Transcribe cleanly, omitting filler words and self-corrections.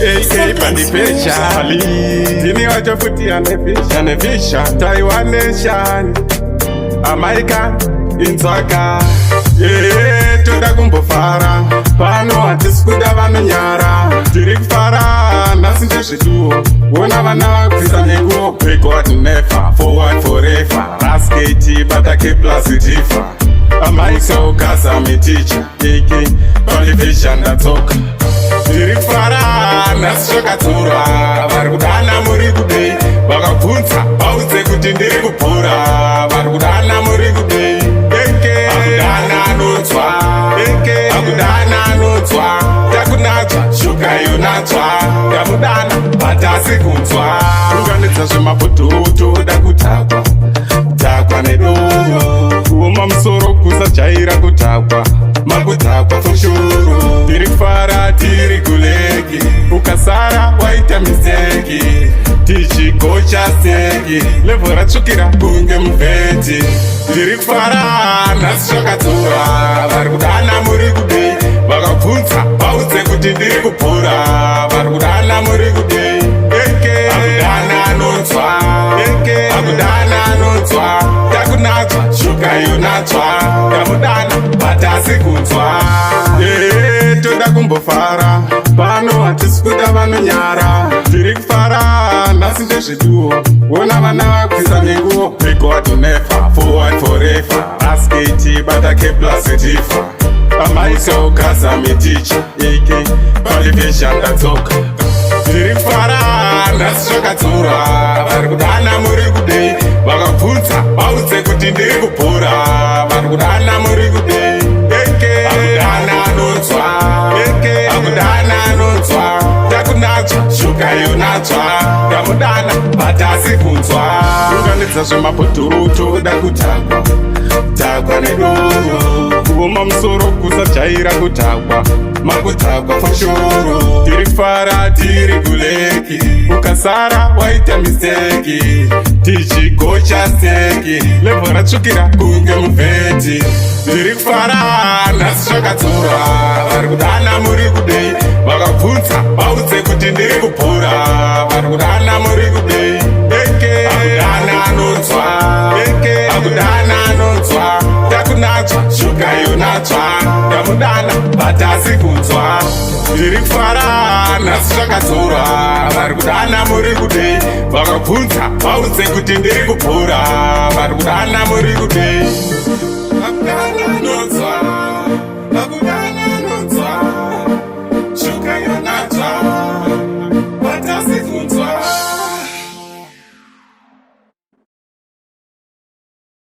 AK pandipesha ndini wacho futi anefisha Taiwan nation amaika inzwaka. Yeah, toda kumbofara pano, hatisi kuda vanonyara. Tiri kufara nhasi, ndezveduwo. Wona vana vakubvisa nenguo. Backward never, forward forever. Ras KT bata K plus difa amaisa miticha AK pandipesha. Ndadzoka, tiri kufara nhasi, zvakadzorwa. Vari kudana muri kudei? Vakabvunza vaudze kuti ndiri kupura. Vari kudana muri kudei? Akudana anonzwa, akudana anonzwa. Takunatswa shuga yonatswa. Ndamudana hatasi kunzwa. Unganidza zvemabhodhoro, toda kutakwa takwa nedoro. Kuoma musoro, kusajaira kutakwa, makutakwa foshoro. Tiri kufara, tiri kuleki. Ukasara waita mistake. Tichigocha steak, level ratsvukira kunge muvheti. Tiri kufara nhasi, zvakadzorwa. Vari kudana muri kudei? Vakabvunza vaudze kuti ndiri kupura. Vari kudana muri kudei? Akudana anonzwa, akudana anonzwa. Takunatswa shuga yonatswa. Ndamudana hatasi kunzwa. Ee, toda kumbofara pano, hatisi kuda vanonyara. Tiri kufara nhasi, ndezveduwo. Wona vana vakubvisa nenguo. Backward never, forward forever. Ras KT bata K plus difa amaisa ukaza miticha AK pandipesha. Ndadzoka, tiri kufara nhasi, zvakadzorwa. Vari kudana muri kudei? Vakabvunza vaudze kuti ndiri kupura. Vari kudana muri kudei? Akudana anonzwa, akudana anonzwa. Takunatswa shuga yonatswa. Ndamudana hatasi kunzwa. Unganidza zvemabhodhoro, toda kutakwa takwa nedoro. Kuoma musoro, kusajaira kutakwa, makutakwa foshoro. Tiri kufara, tiri kuleki. Ukasara waita mistake. Tichigocha steak, level ratsvukira kunge muvheti. Tiri kufara nhasi, zvakadzorwa. Vari kudana muri kudei? Vakabvunza vaudze kuti ndiri kupura. Vari kudana muri kudei? Akudana anonzwa, akudana anonzwa. Takunatswa shuga yonatswa. Ndamudana hatasi kunzwa. Tiri kufara nhasi, zvakadzorwa. Vari kudana muri kudei? Vakabvunza vaudze kuti ndiri kupura. Vari kudana muri kudei? Akudana.